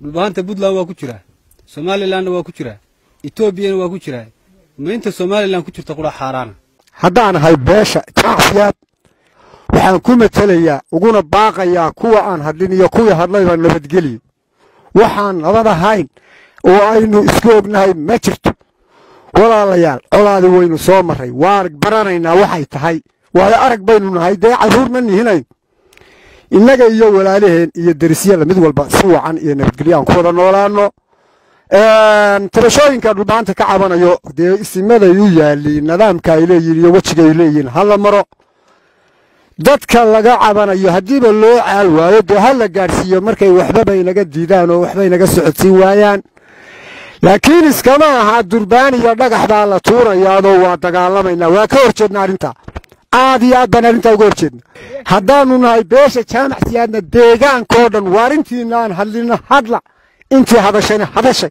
Dhulbahanta Puntland waa ku jiraa, Somalilandna waa ku jiraa, Etoobiyana waa ku jiraa. Ma inta Somalilan ku jirta qura xaaraana? Haddaan ahay beesha Jaamacsiyaad, waxaan ku matelayaa uguna baaqayaa kuwa aan hadlin iyo kuwii hadlayba nabadgelyo. Waxaan nabad ahayn oo aynu isku ognahay ma jirto, walaalayaal. Colaadi waynu soo marray, waan baranaynaa waxay tahay, waayo arag baynu nahay, dee carruur ma nihinayn. Innaga iyo walaalaheen iyo derisyada mid walba si wacan iyo nabadgelyo aan ku wada noolaano. Tabashooyinka Dhulbaanta ka cabanayo dee isimaday u yaaliin, nidaamka ay leeyihin iyo wejiga ay leeyihiin ha la maro. Dadka laga cabanayo haddiiba loo caal waayo, dee ha la gaadhsiiyo markay waxbaba inaga diidaan oo waxba inaga socodsiin waayaan. Laakiin iskama aha durbaan iyo dhagax baa la tuurayaadoo waa dagaalamaynaa. Waa ka hor jeedna arrintaa, aad iyo aad baan arrintaa uga hor jeedna. Haddaannu nahay beesha Jaamac Siyaadna, deegaankoo dhan waar intiina aan hadlina hadla, intii hadashayna hadashay,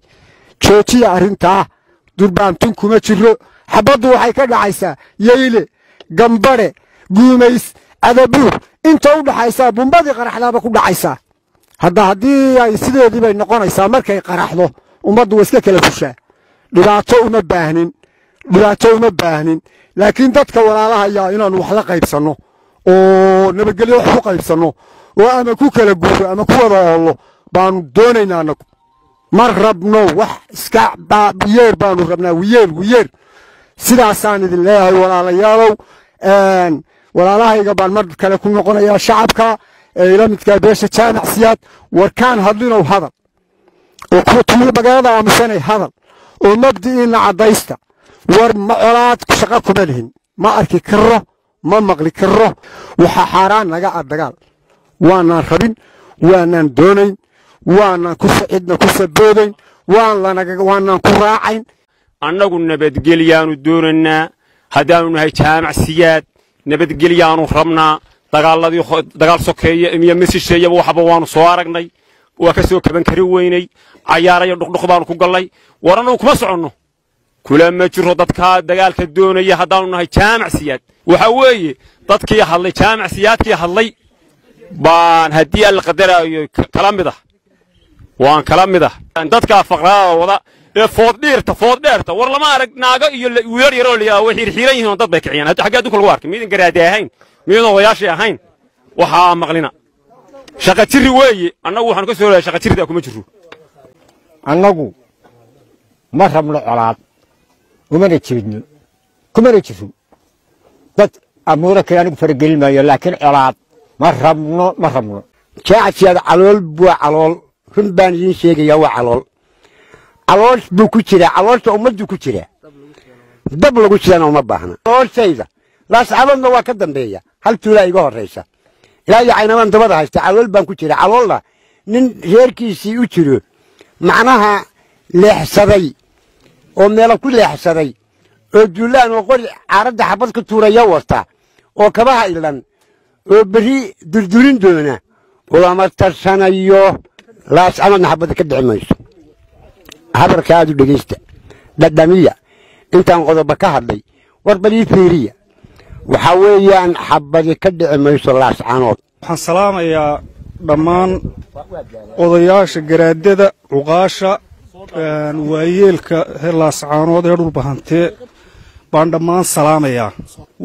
joojiya arrintaa. Durbaantun kuma jiro. Xabaddu waxay ka dhacaysaa Yeyle, Gambadhe, Guumays, Adabuur inta u dhaxaysaa. Bumbadii qaraxdaaba ku dhacaysaa. Hadda haddii ay sideedii bay noqonaysaa markay qaraxdo, ummaddu way iska kala fushaa. Dhibaato uma baahnin, dhibaato uma baahnin. Laakiin dadka walaalahayaa inaannu wax la qaybsanno oo nabadgelyo wax ku qaybsanno oo ama ku kala guuro ama ku wada oollo baanu doonaynaa. Annagu ma rabno wax iska wiyeer, baanu rabnaa wiyeer wiyeer. Sidaasaan idin leeyahay, walaalayaalow. Walaalahayga baan mar kale ku noqonayaa, shacabka ee ila midkaa beesha Jaamac Siyaad. Warkaan hadlinow hadal, oo kuwa tuul magaalada aamusanay hadal, oo mabdi'iina caddaysta. War ma colaad shaqo kuma lihin, ma arki karo, ma maqli karo. Waxaa xaaraan naga ah dagaal. Waanaan rabin, waanaan doonayn, waanaan ku cidna ku saboodayn, waanaan ku raacayn. Annagu nabadgelyaanu doonaynaa. Haddaanu nahay Jaamac Siyaad, nabadgelyaanu rabnaa. Dagaaladii dagaal sokeeye iyo misisheeyaba waxba waanu soo aragnay, waa ka soo kaban kari weynay. Cayaarayo dhuqdhuq baanu ku gallay. War annagu kuma soconno, kula ma jiro dadkaa dagaalka doonaya. Haddaanu nahay Jaamac Siyaad, waxa weeye dadkii hadlay, Jaamac Siyaadkii hadlay baan haddii Alla qadaraayo kala mid ah, waan kala mid ah dadkaa faqraada wada ee fooddhiirta fooddheerta. War lama arag naago iyo wiilal yaroo la way xiirxiiran yihiin oo dad bay kiciyaan. Hadda xaggee adduunka lagu arkay? Miidan garaadi ahayn, miidan odayaashii ahayn, waxaa maqlina shaqa jiri weeye. Annagu waxaanu ka soo leeyahay shaqa jirida kuma jiro. Annagu ma rabno colaad, umana jeedno, kumana jiro. Dad amuuro kale anigu faragelin maayo, laakiin colaad ma rabno, ma rabno. Jaacsiyaad calool waa calool, run baan idiin sheegayaa, waa calool. Calool buu ku jiraa, caloolta ummaddu ku jiraa. Dab lagu jirana uma baahna. Calooshayda Laascaanoodna waa ka dambeeya, hal tuulaa iga horraysa ilaa iyo Caynabaan dabada haysta. Calool baan ku jira. Caloolna nin reerkiisii u jiro macnaha leexsaday oo meelo ku leexsaday oo duulaan oo qori caaradda xabad ka tuuraya wata oo kabaha ilan oo berri durdurin doona ulama tarsanayo. Laascaanoodna xabadda ka dhici mayso. Hadalka aad u dhegaysta, dhadhamiya intaan qodoba ka hadlay. War balii fiiriya, waxaa weeyaan xabadi ka dhici mayso Laascaanood. Waxaan salaamayaa dhammaan odayaasha, garaadada, cuqaasha, waayeelka reer Laascaanood ee Dhulbahantee baan dhammaan salaamayaa.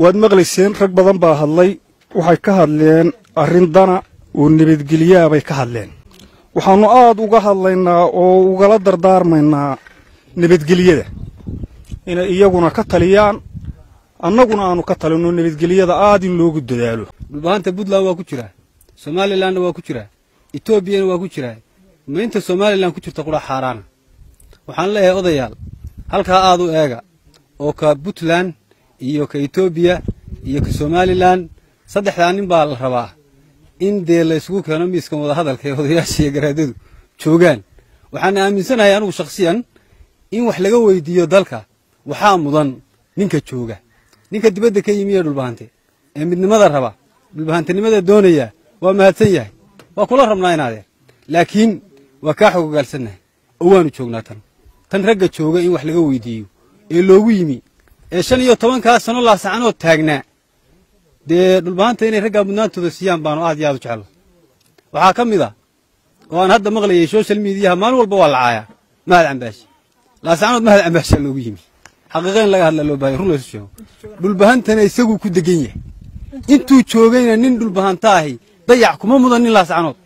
Waad maqlayseen, rag badan baa hadlay. Waxay ka hadleen arrin dana oo nabadgelyaa bay ka hadleen. Waxaannu aad uga hadlaynaa oo ugala dardaarmaynaa nabadgelyada inay iyaguna ka taliyaan, annaguna aanu ka talinno nabadgelyada aad in loogu dadaalo. Dhulbahanta Puntland waa ku jiraa, Somalilandna waa ku jiraa, Etoobiyana waa ku jiraa. Ma inta Somalilan ku jirta qura xaaraana? Waxaan leeyahay, odayaal, halkaa aad u eega oo ka Puntland iyo ka Etoobiya iyo ka Somalilan saddexdaa nin baa la rabaa in dee la isugu keeno miiskan wadahadalka ee odayaasha iyo garaadadu joogaan. Waxaan aaminsanahay anigu shakhsiyan in wax laga weydiiyo dalka waxaa mudan ninka jooga. Ninka dibadda ka yimi ee Dhulbahante ee midnimada raba, dhulbahantinimada doonaya, waa mahadsan yahay, waa kula rabnaa inaadeen, laakiin waa kaa xogogaalsannahay oo waanu joognaa. Tan ragga jooga in wax laga weydiiyo ee loogu yimi ee 15-kaa sano Laasacanood taagnaa, dee Dhulbahanta inay raggaa mudnaantooda siiyaan baanu aad iyo aad u jecla. Waxaa ka mid a Oo aan hadda maqlayay social mediaha, maalin walba waa la caayaa Mahad Cambaashi. Laascanood Mahad Cambaashaa loogu yimi. Xaqiiqa in laga hadla loo baahaya, run laysu sheego. Dhulbahantana isaguu ku degan yahay. Intuu joogayna nin dhulbahanta ahi dayac kuma mudan nin Laascanood.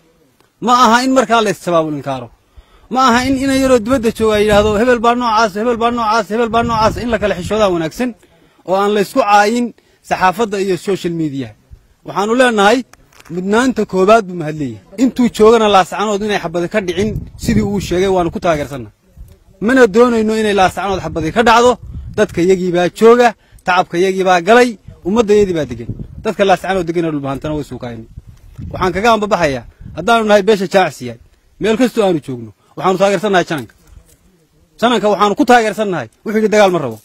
Ma aha in markaa la issabaabul inkaaro, ma aha in inan yaroo dibadda jooga yidhaahdo hebel baa noocaas, hebel baa noocaas, hebel baa noocaas. In la kala xishoodaa wanaagsan oo aan laysku caayin saxaafadda iyo social mediaha. Waxaanu leenahay mudnaanta koowaad buu Mahad leeyahay. Intuu joogana Laascanood inay xabadi ka dhicin sidii uu sheegay waanu ku taageersanna, mana doonayno inay Laascanood xabadi ka dhacdo. Dadka yagii baa jooga, tacabka yagii baa galay, ummadda yadii baa degan. Dadka Laascanood degana dhulbahantana way suukaayni. Waxaan kaga ambabaxayaa, haddaanu nahay beesha Jaamac Siyaad, meel kastoo aanu joogno waxaanu taageersannahay jananka. Jananka waxaanu ku taageersannahay wuxuu yidhi dagaal ma rabo.